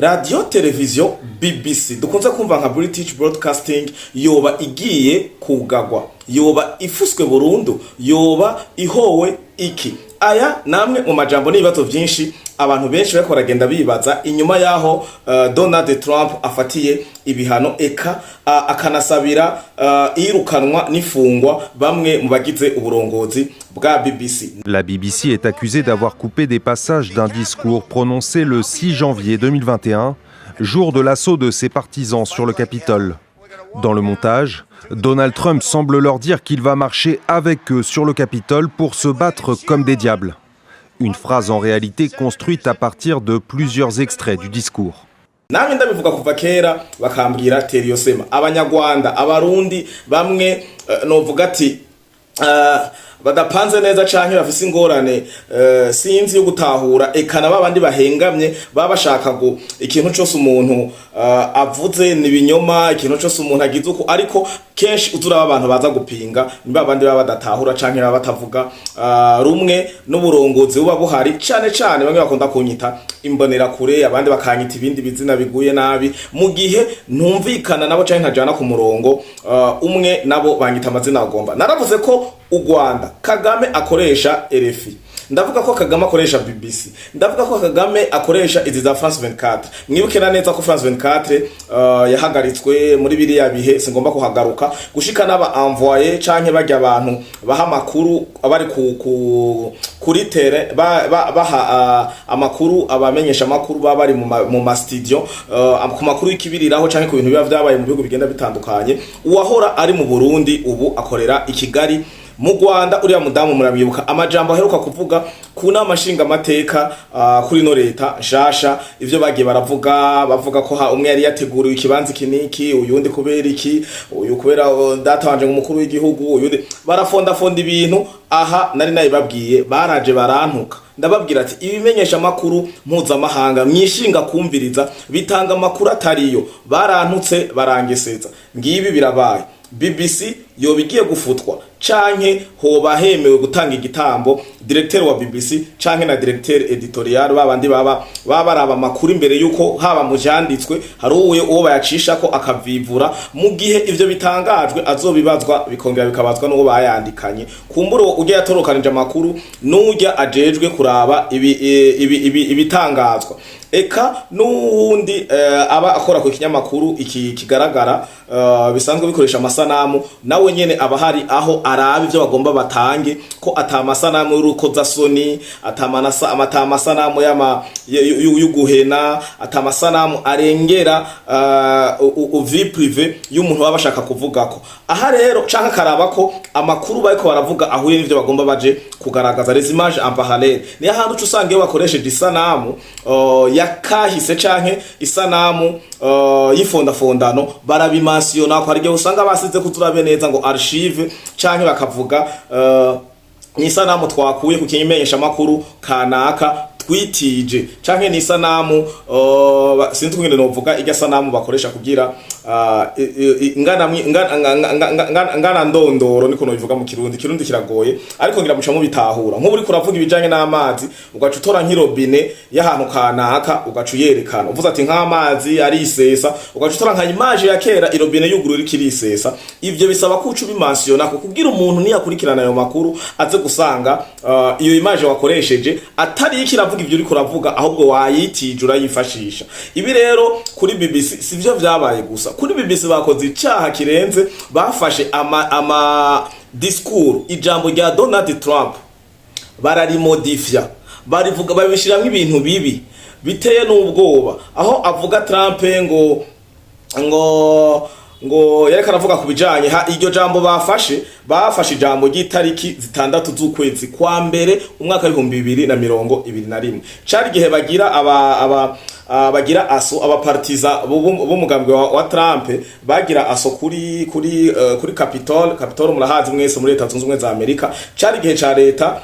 Radiyo televiziyo BBC, dukunze kumva nka British Broadcasting, yoba igiye kugagwa, yoba ifuswe burundu, yoba ihowe iki? Aya namwe mu majambo n'ibibazo byinshi abantu benshi bariko baragenda bibaza inyuma yaho Donald Trump afatiye ibihano, eka akanasabira irukanwa n'ifungwa bamwe mu bagize uburongozi bwa BBC. La BBC est accusée d'avoir coupé des passages d'un discours prononcé le 6 janvier 2021, jour de l'assaut de ses partisans sur le Capitole. Dans le montage, Donald Trump semble leur dire qu'il va marcher avec eux sur le Capitole pour se battre comme des diables. Une phrase en réalité construite à partir de plusieurs extraits du discours. Namwe ndabivuga kuva kera, bakambwira teriyo sema. Abanyarwanda, Abarundi bamwe, novuga ati badapanze neza canke bafise ingorane, sinzi, yo gutahura, eka na babandi bahengamye baba bashaka ngo ikintu cose umuntu avuze ni binyoma, ikintu cose umuntu agize uko. Ariko kenshi uzuraba abantu baza gupinga ni babandi baba badatahura canke baba batavuga rumwe n'uburongozi buba buhari. Cane cane bamwe bakunda kunyita imbonerakure, abandi bakanyita ibindi bizina biguye nabi. Mu gihe ntumvikana nabo canke ntajana ku murongo umwe nabo, banyita amazina agomba. Naravuze ko u Rwanda, Kagame akoresha RFI, ndavuga ko Kagame akoresha BBC, ndavuga ko Kagame akoresha izi za France 24. Mwibuke na neza ko France 24 yahagaritswe muri biriya bihe, singomba kuhagaruka, gushika n'aba envoyé canke barya abantu baha amakuru bari kuri terrain, baha amakuru abamenyesha amakuru baba bari mu ma studio, ku makuru y'ikibiriraho canke ku bintu biba vyabaye mu bihugu bigenda bitandukanye. Uwahora ari mu Burundi ubu akorera i Kigali mu Rwanda, uriya mudamu muramwibuka amajambo aheruka kuvuga ku nama nshingamateka, kuri no leta nshasha, ivyo bagiye baravuga, bavuga ko umwe yari yateguriwe ikibanza iki niki, uyundi kubera iki, uyu kubera data wanje umukuru w'igihugu, uyundi barafondafonda ibintu. Aha nari nabibabwiye, baraje barantuka. Ndababwira ati ibimenyesha amakuru mpuzamahanga mwishinga kumviriza bitanga amakuru atariyo. Barantutse, barangeseza. Ngibi birabaye. BBC yoba igiye gufutwa canke hoba hemewe gutanga igitambo directeur wa BBC canke na directeur éditorial, babandi baba baraba amakuru imbere yuko haba mu vyanditswe, hari uwo bayacisha ko akavivura. Mu gihe ivyo bitangajwe azobibazwa, bikongera bikabazwa n'uwo bayandikanye. Kumbura ujya yatorokanije amakuru n'ujya ajejwe kuraba ibi ibitangazwa, eka n'uwundi aba akora ku kinyamakuru iki kigaragara, bisanzwe bikoresha amasanamu, nawe nyene aba hari aho araba ivyo bagomba batange, ko ata masanamu y'urukozasoni, ata masanamu y'uguhena, ata masanamu arengera vie privée y'umuntu baba bashaka kuvugako. Aha rero canke akaraba ko amakuru bariko baravuga ahuye n'ivyo bagomba baje kugaragaza, les images en parallèle. Niyo ahantu uca usanga iyo bakoresheje isanamu ya kahise canke isanamu y'ifondafondano, barabimansiyona ko hari igihe usanga basize kuturabe neza ngo archive, canke bakavuga ni isanamu twakuye ku kimenyesha makuru kanaka twitije, canke ni isanamu, sinzi kungene novuga irya sanamu bakoresha kugira ngana ndondoro, niko nobivuga mu Kirundi. Kirundi kiragoye, ariko ngira muca mubitahura. Nk'ubu uriko uravuga ibijanye n'amazi, ugaca utora nk'irobine y'ahantu kanaka, ugaca uyerekana, uvuze ati nk'amazi arisesa, ugaca utora nka image ya kera irobine yuguruye iriko irisesa. Ivyo bisaba ko uca ubimansiyona kugira umuntu niyakurikirana ayo makuru aze gusanga iyo image wakoresheje atari iki iravuga ivyo uriko uravuga, ahubwo wayitije, urayifashisha. Ibi rero kuri BBC sivyo vyabaye gusa. Kuri BBC bakoze icaha kirenze, bafashe ama discours, ijambo rya Donald Trump, bararimodifya, barivuga, babishiramwo ibintu bibi biteye n'ubwoba, aho avuga Trump ngo yariko aravuga ku bijanye iryo jambo bafashe ijambo ry'itariki 6 z'ukwezi kwa mbere umwaka w'2021. Cari igihe bagira aba bagira assaut, abapartisans b'umugambwe wa Trump bagira assaut kuri Capitol. Capitol murahazi mwese muri Leta Zunze Ubumwe za Amerika. Cari igihe ca leta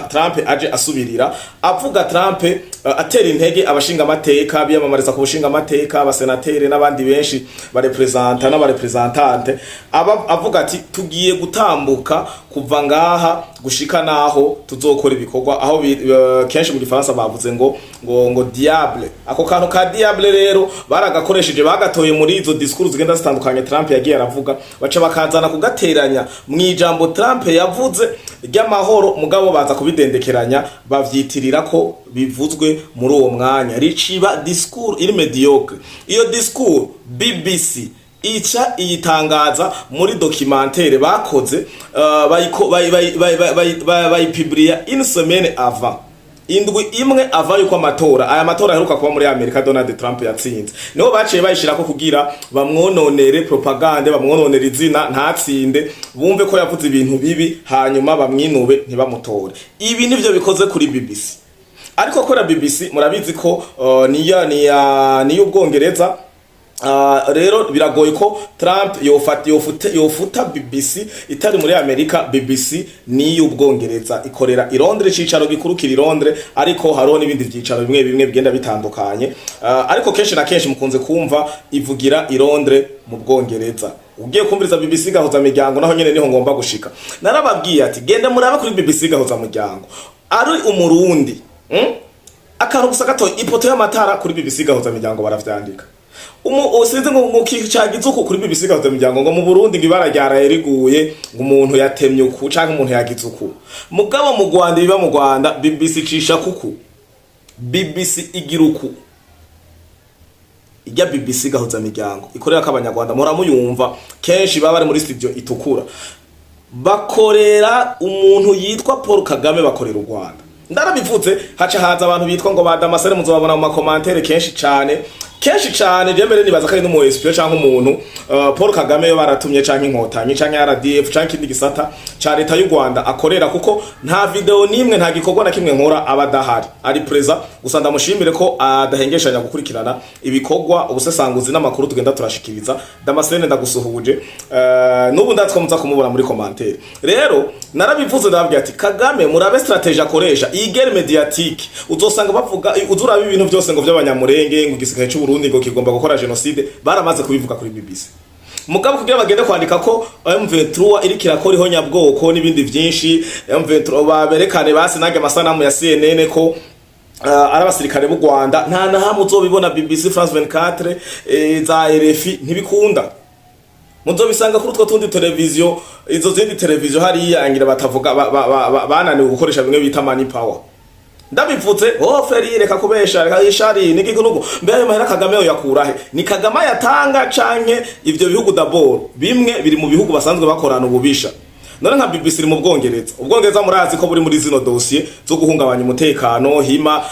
Trump aje asubirira, avuga Trump atera intege abashinga amateka biyamamariza ku bushinga amateka, abasenateri n'abandi benshi, barepresenta n'abarepresentante, aba avuga ati tugiye gutambuka kuva ngaha gushika naho tuzokora ibikorwa aho kenshi mu Gifaransa bavuze. yavuze ngo diable. Ako kantu ka diable rero baragakoresheje, bagatoye muri izo discours zigenda zitandukanye Trump yagiye aravuga, baca bakazana kugateranya mu ijambo Trump yavuze ry'amahoro. Mugabo baza kubidendekeranya, bavyitirira ko bivuzwe muri uwo mwanya, riciba discours iri médiocre. Iyo discours BBC ica iyitangaza muri documentaire bakoze, bayipubliya une semaine avant, indwi imwe ava yuko amatora, aya matora aheruka kuba muri Amerika, Donald Trump yatsinze. Niho baciye bayishirako kugira bamwononere propagande, bamwononere izina, ntatsinde, bumve ko yavuze ibintu bibi, hanyuma bamwinube, ntibamutore. Ibi nivyo bikoze kuri BBC. Ariko kubera BBC murabizi ko niya niyo Ubwongereza. Rero biragoye ko Trump yofata yofuta BBC itari muri Amerika. BBC ni y'Ubwongereza, ikorera i Londres, icicaro gikuru kiri i Londres, ariko hariho n'ibindi vyicaro bimwe bimwe bigenda bitandukanye. Ariko kenshi na kenshi mukunze kumva ivugira i Londres mu Bwongereza. Ugiye kumviriza BBC Gahuza Miryango, naho nyene niho ngomba gushika. Narababwiye ati genda murabe kuri BBC Gahuza Muryango ari Umurundi, Akantu gusa gato, ipoto y'amatara, kuri BBC Gahuza Miryango baravyandika. Umu usinze ngo kicagize uku kuri BBC Gahuza Miryango, ngo mu Burundi ngo ibara ryaraye riguye, ngo umuntu yatemye uku canke umuntu yagize uku. Mugabo mu Rwanda, ibiba mu Rwanda, BBC icisha kuku, BBC igira uku. Ijya BBC Gahuza Miryango ikorera ko Abanyarwanda muramuyumva kenshi, baba bari muri studio itukura, bakorera umuntu yitwa Paul Kagame, bakorera u Rwanda. Ndarabivuze, haca haza abantu bitwa ngo ba Damascene, muzobabona mu ma commentaires kenshi cane, kenshi cane. Je mbere nibaza ko ari n'umu espion canke umuntu Paul Kagame yo baratumye, canke Inkotanyi, canke RDF, canke ikindi gisata ca leta y'u Rwanda akorera, kuko nta video nimwe, nta gikorwa na kimwe nkora aba adahari, ari présent. Gusa ndamushimire ko adahengeshanya gukurikirana ibikorwa, ubusesanguzi n'amakuru tugenda turashikiriza. Damascene, ndagusuhuje. N'ubu ndatwo muza kumubona muri commentaire. Rero narabivuze, ndababwira ati Kagame murabe stratégie akoresha, iyi guerre médiatique. Uzosanga bavuga, uzuraba ibintu byose ngo vy'Abanyamurenge, ngo igisirikare c'u Burundi ngo kigomba gukora génocide, baramaze kubivuga kuri BBC. Mugabo kugira bagende kwandika ko M23 iriko irakora ihonyabwoko n'ibindi vyinshi, M23 baberekane basi nage amasanamu ya CNN ko ari abasirikare b'u Rwanda, nta na hamwe uzobibona. BBC, France 24, za RFI, ntibikunda. Muzobisanga kuri utwo tundi televiziyo, izo zindi televiziyo hariya ngira batavuga bananiwe gukoresha bimwe bita money power. Ndabivuze, oh Feri, reka kubesha, reka ishari niki kunugu. Mbe ayo mahera Kagame yo yakura he? Ni Kagame yatanga canke ivyo bihugu? D'abord bimwe biri mu bihugu basanzwe bakorana ububisha. None nka BBC iri mu Bwongereza. Ubwongereza murazi ko buri muri zino dossier zo guhungabanya umutekano, hima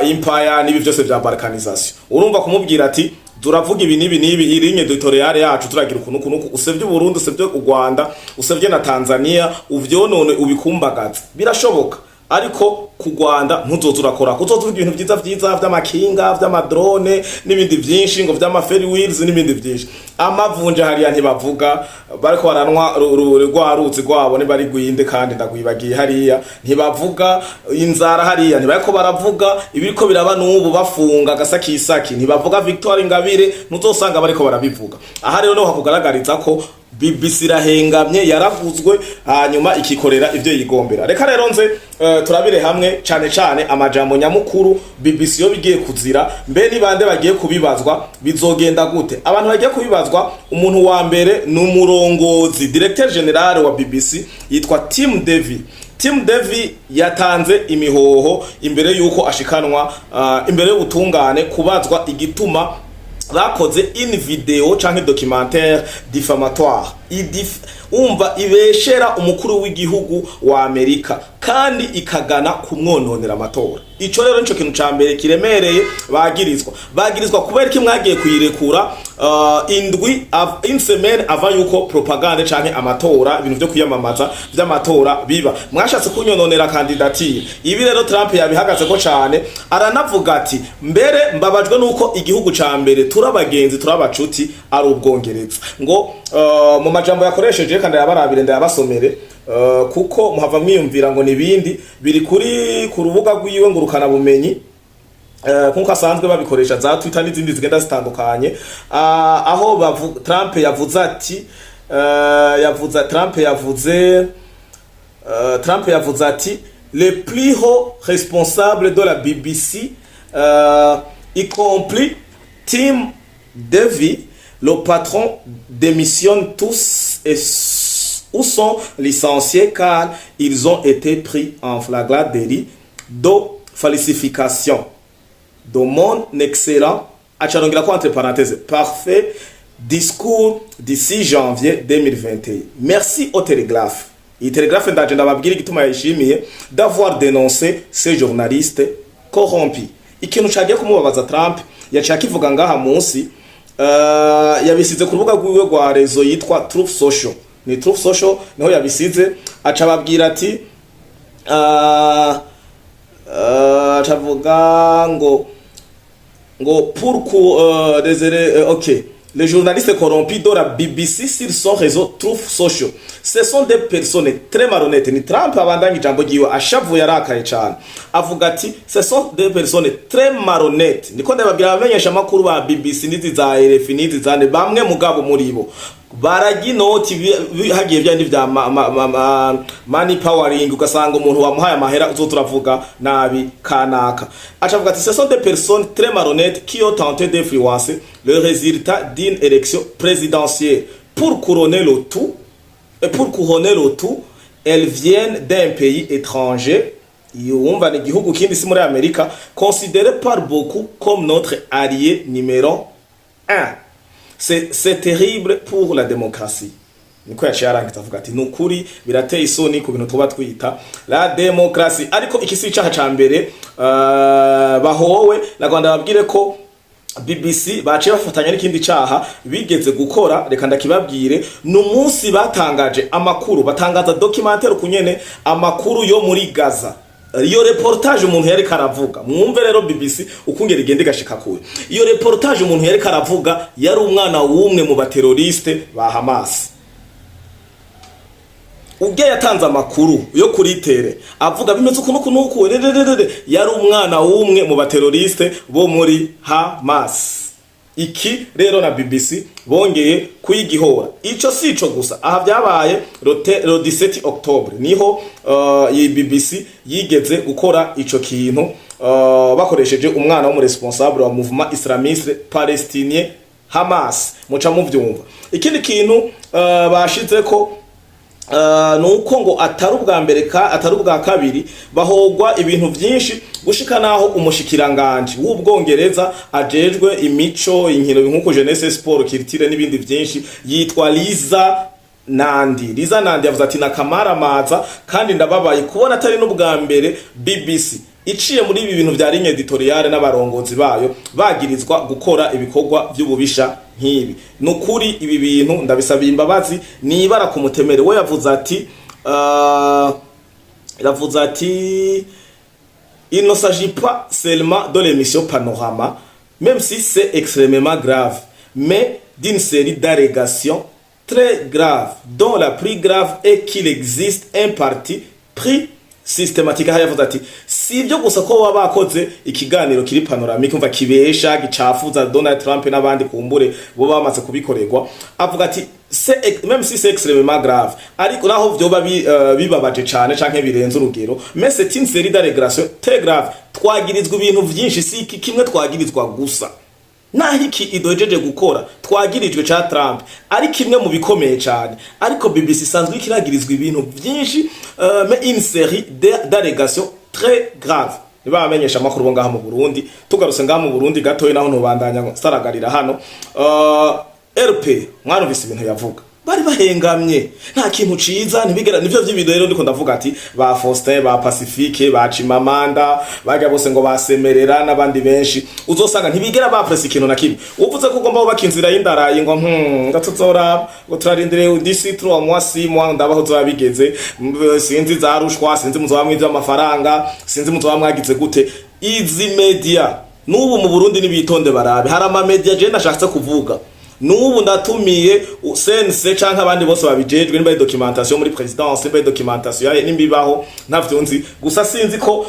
empire n'ibi byose vya balkanisation. Urumva kumubwira ati turavuga ibi n'ibi n'ibi, i ligne éditoriale yacu turagira ukuntu ukuntu, usevye Burundi, usevye u Rwanda, usevye na Tanzania, uvyonone, ubikumbagaza, birashoboka. Ariko ku Rwanda ntuzoza urakora, kuzoza uvuga ibintu vyiza vyiza vy'amakinga, vy'ama drone n'ibindi vyinshi, ngo vy'ama ferry wheels n'ibindi vyinshi. Amavunja hariya ntibavuga, bariko baranwa rwa ruzi rwabo ntibari gwinde, kandi ndagwibagiye. Hariya ntibavuga inzara, hariya ntibariko baravuga ibiriko biraba n'ubu, bafunga agasakisaki, ntibavuga Victoire Ingabire, ntuzosanga bariko barabivuga. Aha rero niho hakugaragariza ko BBC irahengamye, yaravuzwe, hanyuma ikikorera ivyo yigombera. Reka rero nze turabire hamwe cane cane amajambo nyamukuru BBC yo bigiye kuzira. Mbe ni bande bagiye kubibazwa? Bizogenda gute? Abantu bagiye kubibazwa, umuntu wa mbere ni umurongozi, directeur général wa BBC, yitwa Tim Davie. Tim Davie yatanze imihoho imbere yuko ashikanwa imbere y'ubutungane kubazwa igituma bakoze une vidéo canke documentaire diffamatoire, umva, ibeshera umukuru w'igihugu wa Amerika kandi ikagana kumwononera amatora. Ico rero nico kintu ca mbere kiremereye bagirizwa. Bagirizwa kubera iki mwagiye kuyirekura indwi une semaine avant yuko propagande canke amatora, ibintu vyo kwiyamamaza vy'amatora biba? Mwashatse kunyononera candidature. Ibi rero Trump yabihagaze ko cane, aranavuga ati mbere mbabajwe nuko igihugu ca mbere turabagenzi, turabacuti, ari Ubwongereza. Ngo mu majambo yakoresheje, kandi yabarabire, ndayabasomere, kuko muhava mwiyumvira ngo nibindi biri kuri ku rubuga rwiwe ngurukana bumenyi, nkuko asanzwe babikoresha za Twitter n'izindi zigenda zitandukanye, aho Trump yavuze ati yavuze Trump yavuze ati Les plus hauts responsables de la BBC, y compris Tim Davie, le patron, démissionnent tous et ou sont licenciés car ils ont été pris en flagrant délit de falsification de mon excellent, acarongera ko entre parenthèses, parfait discours du 6 janvier 2021. Merci au Telegraph, iyi Telegraph ndaje ndababwira igituma yayishimiye, d'avoir dénoncé ces journalistes corrompus. Ikintu cagiye kumubabaza Trump yaciye akivuga ngaha munsi, yabisize ku rubuga rwiwe rwa réseau yitwa Truth Social. Ni Truth Social niho yabisize, aca ababwira ati acavuga ngo pour que désolé, ok, les journalistes corrompus de la BBC sur son réseau Truth Social. Ce sont des personnes très malhonnêtes. Ni Trump abandanya ijambo ryiwe ashavuye, arakaye cyane, avuga ati: "Ce sont des personnes très malhonnêtes." Niko ndababwira, abamenyesha amakuru ba BBC n'izi za RFI n'izi za bamwe mugabo muri bo barajya inoti, hagiye byandi vya money powering, ugasanga umuntu wamuhaye amahera uzo turavuga nabi kanaka. Acavuga ati: "Ce sont des personnes très malhonnêtes qui ont tenté d'influencer le résultat d'une élection présidentielle. Pour couronner le tout et pour couronner le tout, elles viennent d'un pays étranger", yumva ni igihugu kindi si muri Amerika, "considéré par beaucoup comme notre allié numéro 1. C'est terrible pour la démocratie." Niko yaciye arangiza avuga ati: "Nukuri birateye isoni ku bintu tuba twita la démocratie." Ariko iki si icaha ca mbere bahowe. Nagwanda babwire ko BBC baciye bafatanya n'ikindi caha bigeze gukora. Reka ndakibabwire. Ni umunsi batangaje amakuru, batangaza documentaire kunyene amakuru yo muri Gaza, iyo reportage umuntu yari karavuga. Mwumve rero BBC ukungera igenda igashika kure. Iyo reportage umuntu yari karavuga yari umwana w'umwe mu ba terroristes ba Hamas. Ubwe yatanze amakuru yo kuri terrain avuga bimeze ukuntu uku nuku rererere, yari umwana w'umwe mu ba terroristes bo muri Hamas. Iki rero na BBC bongeye kuyigihora. Ico si ico gusa. Aha vyabaye le 17 octobre, niho iyi BBC yigeze gukora ico kintu, bakoresheje umwana w'umu responsable wa mouvement islamiste palestinien Hamas. Muca muvyumva. Ikindi kintu bashizeko nuko ngo atari ubwa mbere ka atari ubwa kabiri bahogwa ibintu byinshi, gushika naho umushikiranganje w'Ubwongereza ajejwe imico, inkino, nkuko jeunesse, sport, culture n'ibindi byinshi, yitwa Lisa Nandi. Lisa Nandi yavuze ati: "Nakamaramaza kandi ndababaye kubona atari n'ubwa mbere BBC iciye muri ibi bintu vya ligne éditoriale n'abarongozi bayo bagirizwa gukora ibikorwa by'ububisha nk'ibi. Nukuri ibi bintu ndabisabiye imbabazi, nibara ku mutemere." We yavuze ati "Il ne s'agit pas seulement de l'émission Panorama, même si c'est extrêmement grave, mais d'une série d'allégations très graves, dont la plus grave est qu'il existe un parti pris systématique." Aho yavuze ati si ibyo gusa ko baba bakoze ikiganiro kiri panoramique, umva kibesha, gicafuza Donald Trump n'abandi kumbure bo bamaze kubikorerwa. Avuga ati même si c'est extrêmement grave, ariko naho vyoba bibabaje cane canke birenze urugero, mais c'est une série d'allégations très grave. Twagirizwa ibintu vyinshi, si iki kimwe twagirizwa gusa. Naho iki idojeje gukora twagirijwe ca Trump ari kimwe mu bikomeye cyane, ariko BBC isanzwe ikiragirizwa ibintu byinshi, mais une série d'allégations très graves. Niba bamenyesha amakuru bo ngaha mu Burundi, tugarutse ngaha mu Burundi gatoyi, naho ntubandanya saragarira hano, RP mwarumvise ibintu yavuga, bari bahengamye, nta kintu ciza ntibigera. Nivyo vy'ibintu rero ndiko ndavuga ati ba Faustin, ba Pacifique, ba Chimamanda, bajya bose ngo basemerera n'abandi benshi, uzosanga ntibigera bapresa ikintu na kimwe. Uvuze ko ugomba kubaka inzira y'indarayi ngo ngatuzora ngo turarindire d'ici 3 mois, 6 mois, ndabaho zoba bigeze. Sinzi za rushwa, sinzi muzoba mwivye amafaranga, sinzi muzoba mwagize gute. Izi media n'ubu mu Burundi nibitonde barabe. Hari ama media je nashatse kuvuga n'ubu, ndatumiye CNC canke abandi bose babijejwe, nimba ari documentation muri présidence, nimba ari documentation ya nimba ibaho ntavyo nzi. Gusa sinzi ko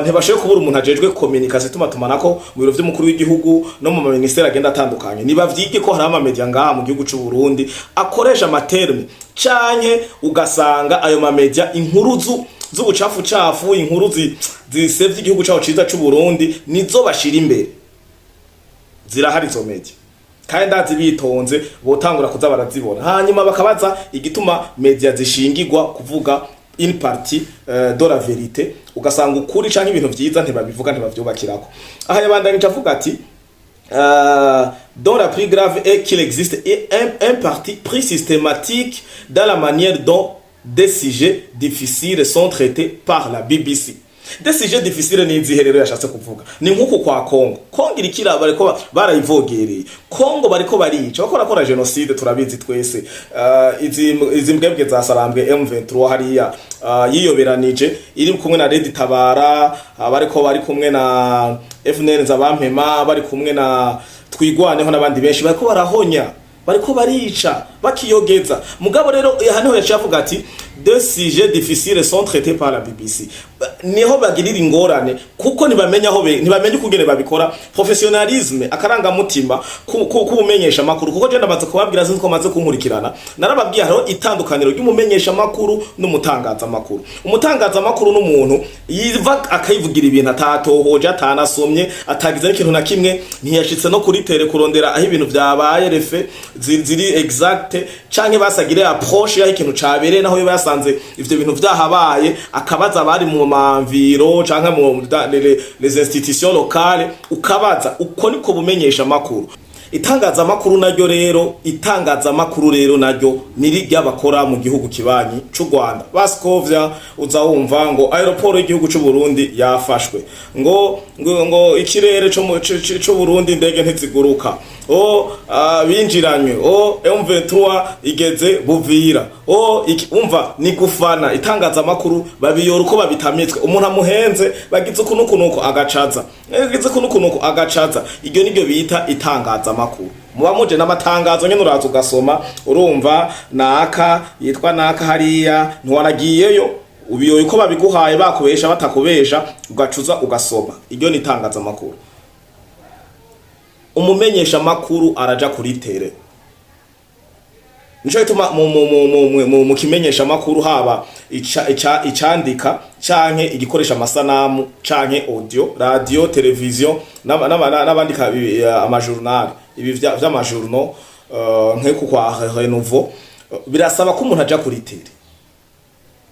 ntibashoboye kubura umuntu ajejwe communication, ituma tumanako mu biro vy'umukuru w'igihugu no mu ministère agenda atandukanye. Niba vyige ko hari ama media ngaha mu gihugu c'u Burundi akoresha ama termes, canke ugasanga ayo ma media inkuru zu z'ubucafu cafu, inkuru zisevye igihugu cabo ciza c'u Burundi, nizo bashira imbere. Zirahari izo media, kandi ndazi bitonze botangura kuza barazibona, hanyuma bakabaza igituma media zishingirwa kuvuga une partie de la vérité, ugasanga ukuri canke ibintu vyiza ntibabivuga, ntibavyubakirako. Aha yabandanije avuga ati: Dont la plus grave est qu'il existe un parti pris systématique dans la manière dont des sujets difficiles sont traités par la BBC. Des sujets difficiles ni izihe rero yashatse kuvuga? Ni nk'uku kwa Congo. Congo irikira, bariko barayivogereye. Congo bariko barica, bakora kora génocide, turabizi twese. Izi mbwebwe za Sarambwe M23 hariya yiyoberanije iri kumwe na Red Tabara, bariko bari kumwe na FNL Nzabampema, bari kumwe na Twigwaneho n'abandi benshi, bariko barahonya, bariko barica bakiyogeza. Mugabo rero aha niho yaciye avuga ati: "Deux sujets difficiles sont traités par la BBC." Niho bagirira ingorane, kuko ntibamenya aho ntibamenya ukungene babikora. Professionnalisme, akarangamutima k'ubumenyesha makuru, kuko je ndamaze kubabwira, sinzi ko maze kunkurikirana, narababwiye hariho itandukaniro ry'umumenyesha makuru n'umutangaza makuru. Umutangaza makuru n'umuntu yiva akayivugira ibintu atatohoje, atanasomye, atagize n'ikintu na kimwe, ntiyashitse no kuri terrain kurondera aho ibintu vyabaye, les faits ziri exact, canke basagire approche y'aho ikintu cabereye, naho yoba yasanze ivyo bintu vyahabaye, akabaza abari mu mamviro canke mu les institutions locales, ukabaza. Uko niko bumenyesha makuru. Itangazamakuru naryo rero, itangazamakuru rero naryo niri ry'abakora mu gihugu kibanyi c'u Rwanda baskovya. Uza wumva ngo aéroport y'igihugu c'u Burundi yafashwe, ngo ikirere co c'u Burundi indege ntiziguruka, o binjiranywe, o M23 igeze Buvira, o iki, umva ni gufana. Itangazamakuru babiyora uko babitamitswe. Umuntu amuhenze, bagize uku nuku nuku, agacaza, bagize uku nuku nuku, agacaza. Iryo niryo bita itangazamakuru. Muba muje n'amatangazo nyene, uraza ugasoma, urumva naka yitwa naka hariya, ntiwaragiyeyo, ubiyoye uko babiguhaye, bakubesha batakubesha, ugacuza ugasoma. Iryo ni itangazamakuru. Umumenyesha makuru araja kuri terrain. Nico gituma mu kimenyesha makuru, haba icandika canke igikoresha amasanamu canke audio, radio, television n'abandika amajournal, ibi vy'amajournaux, nk'uku kwa Renouveau, birasaba ko umuntu aja kuri terrain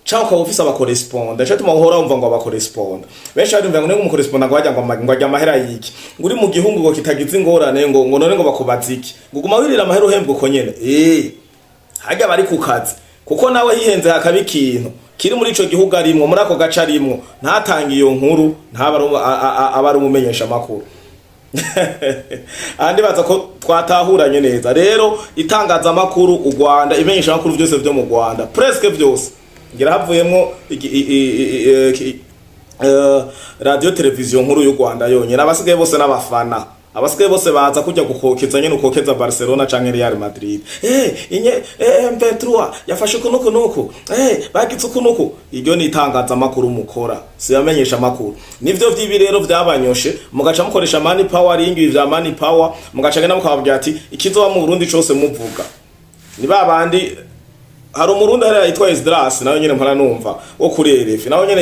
canke ukaba ufise abacorrespondants. Nico gituma uhora wumva ngo abacorrespondants benshi barumva ngo umucorrespondant ngo wajya ngo ajya amahera yiki, ngo uri mu gihugu ngo kitagize ingorane, ngo none ngo bakubaza iki, ngo guma wirira amahera uhembwa uko nyene. Harya bari ku kazi, kuko nawe hihenze hakaba ikintu kiri muri ico gihugu arimwo, muri ako gace arimwo, ntatange iyo nkuru, ntaba aba ari umumenyesha makuru. Ahandi baza ko twatahuranye neza. Rero itangazamakuru u Rwanda, imenyesha makuru byose vyo mu Rwanda, presque vyose, ngira havuyemwo radio television nkuru y'u Rwanda yonyene, abasigaye bose n'abafana. Abasigaye bose baza kujya gukokeza nyene, ukokeza Barcelona canke Real Madrid. Inye M23 yafashe uku nuku nuku, bagize uku nuku. Iryo ni itangazamakuru mukora, si yamenyesha makuru. Nivyo vy'ibi rero vyabanyoshe, mugaca mukoresha money powering, ibi vya money power, mugaca genda mukababwira ati ikizoba mu Burundi cose muvuga. Ni babandi, hari umurundi hariya yitwa Esdras, nawe nyene mpora numva wo kuri RF, nawe nyene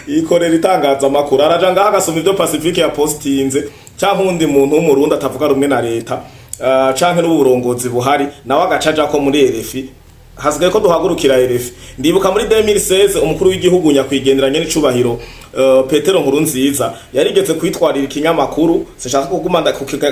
yikorera itangazamakuru. Araja ngaha agasoma ivyo Pacifique yapostinze, canke uwundi muntu w'umurundi atavuga rumwe na leta, canke n'uburongozi buhari, nawe agaca aja ko muri RFI. Hasigaye ko duhagurukira RFI. Ndibuka muri 2016 umukuru w'igihugu nyakwigendera nyene icubahiro Petero Nkurunziza yarigeze kwitwarira ikinyamakuru, sinshaka kuguma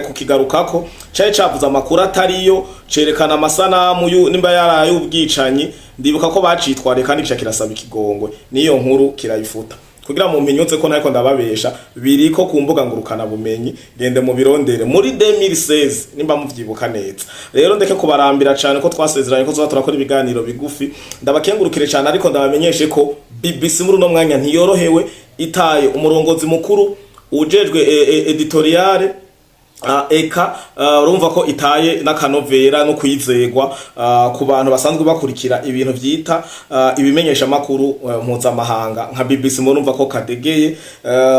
kukigarukako, cari cavuze amakuru atariyo, cerekana amasanamu nimba yaraye ubwicanyi. Ndibuka ko bacitwariye kandi kica kirasaba ikigongwe, niyo nkuru kirayifuta. Kugira mu mpinyutse ko ntariko ndababesha, biriko ku mbuga ngurukana bumenyi, gende mu birondere muri 2016 nimba muvyibuka neza. Rero ndeke kubarambira cyane, ko twasezeranye ko tuzoba turakora ibiganiro bigufi. Ndabakengurukire cyane, ariko ndabamenyeshe ko BBC muri uno mwanya ntiyorohewe, itaye umurongozi mukuru ujejwe éditoriale. Eka, urumva ko itaye n'akanovera no kwizegwa ku bantu basanzwe bakurikira ibintu vyita ibimenyesha makuru mpuzamahanga nka BBC. Murumva ko kadegeye.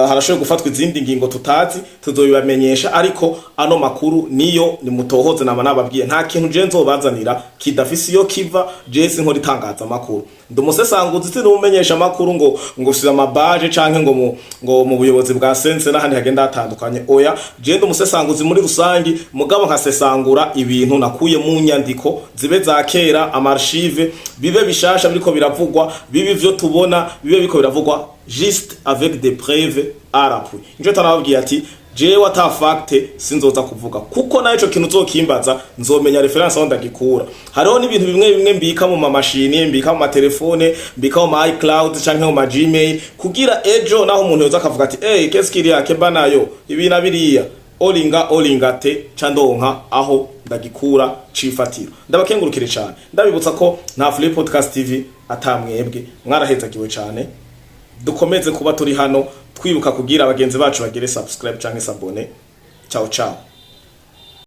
Harashoboye gufatwa izindi ngingo tutazi, tuzobibamenyesha, ariko ano makuru niyo nimutohoze. Nama nababwiye, nta kintu je nzobazanira kidafise iyo kiva. Je sinkora itangaza makuru, ndi umusesanguzi, sinumumenyesha makuru ngo siza amabaje canke ngo mu buyobozi bwa sense n'ahandi hagenda hatandukanye. Oya, je ndi umusesanguzi muri rusangi, mugabo nkasesangura ibintu nakuye mu nyandiko, zibe za kera, ama archives, bibe bishasha biriko biravugwa, bibe ivyo tubona, bibe biriko biravugwa, juste avec des preuves à l'appui. Nico tanababwiye ati jewe ata fact sinzoza kuvuga, kuko nayo ico kintu uzokimbaza nzomenya référence aho ndagikura. Hariho n'ibintu bimwe bimwe mbika mu mamashini, mbika mu matelefone, mbika mu ma iCloud canke mu ma Gmail, kugira ejo naho umuntu yoza akavuga ati: "Hey, qu'est-ce qu'il y a keba nayo ibi na biriya?" Olinga olinga te ca ndonka aho ndagikura cifatiro. Ndabakengurukire cyane, ndabibutsa ko nta Free Podcast TV atamwebwe. Mwarahezagiwe cyane. Dukomeze kuba turi hano, twibuka kugira abagenzi bacu bagere subscribe canke s'abonner. Ciao ciao.